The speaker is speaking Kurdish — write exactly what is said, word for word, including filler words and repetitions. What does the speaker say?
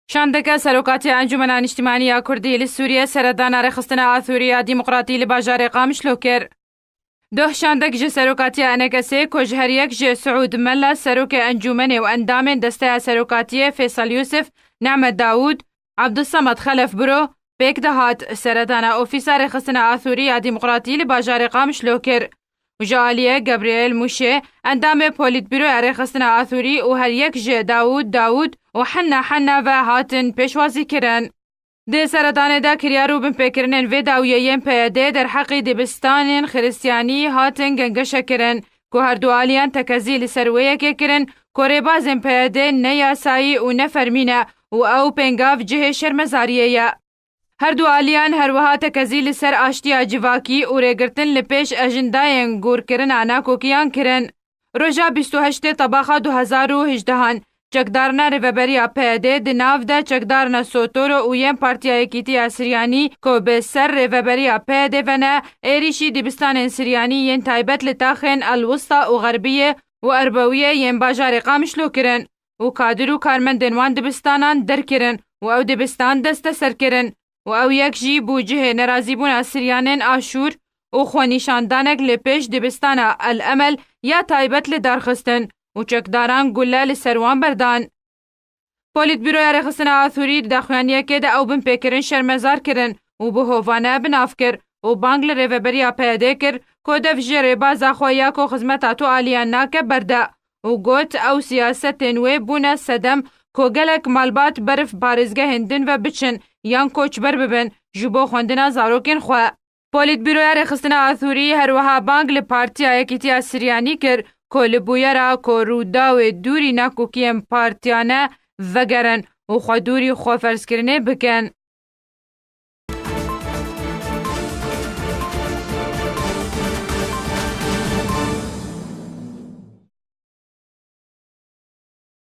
Şandeke Serokatiya Encûmena Niştimanî ya Kurdî li Sûriyê seredana rêxistina Athûrî ya Demokratî li bajarê Qamişlo kir. Doh şandek ji Serokatiya E N K S'ê ku ji her yek ji Siûd Mela, Serokê Encûmenê û endamên Desteya Serokatiyê Fêsal Yûsif, Nehmet Dawûd, Abdulsamad Xelef Biro, pêk dihat, seredana Ofîsa Rêxistina Athûrî ya Demokratî li bajarê Qamişlo kir. Û ji aliyê Gabriel Mûşê, endamê Polîtbîroya Rêxistina Athûrî û her yek ji Dawûd Dawûd û Henna Henna ve hatin pêşwazî kirin. Di seredanê de kiryar û binpêkirinên vê dawiyê yên P Y D derheqî dibistanên xiristiyanî hatin gengeşe kirin, ku her du aliyan tekezî li ser wê yekê kirin ku rêbazên P Y D ne yasayî û ne fermî ne û ew pêngav cihê şermezariyê ye. Her du aliyan her wiha tekezî li ser aştiya civakî û rêgirtin li pêş ejindayên gûrkirina nakokiyan kirin. Roja bîst û heştê Tebaxa du hezar û hejdehan, çekdarina rêveberiya P Y D di nav de çekdarina Sotoro û yên Partiya Yekîtiya Siryanî ku bi ser rêveberiya P Y D ve ne, êrîşî dibistanên Siryanî yên taybet li taxên El Wista û Xerbiyê û Erbewiyê yên bajarê Qamişlo kirin û kadir û karmendên wan dibistanan derkirin û ew dibistan desteser kirin û ew yek jî bû cihê nerazîbûna Siryanên Aşûr û xwenîşandanek li pêş dibistana El Emel ya taybet li dar xistin û çekdaran gule li ser wan berdan. Polîtbîroya Rêxistina Athûrî di daxuyaniyekê de ew binpêkirin şermezar kirin û bi hovane bi nav kir û bang li rêveberiya P Y D kir ku dev ji rêbaza xwe ya ku xizmeta tu aliyan nake berde û got, ew siyasetên wê bûne sedem ku gelek malbat berif parêzgehên din ve biçin yan koçber bibin ji bo xwendina zarokên xwe. Polîtbîroya Rêxistina Athûrî her wiha bang li Partiya Yekîtiya Siryanî kir ku li bûyera ku rûdawê dûrî nakokiyên partiyane vegerin û xwe dûrî xweferzkirinê bikin.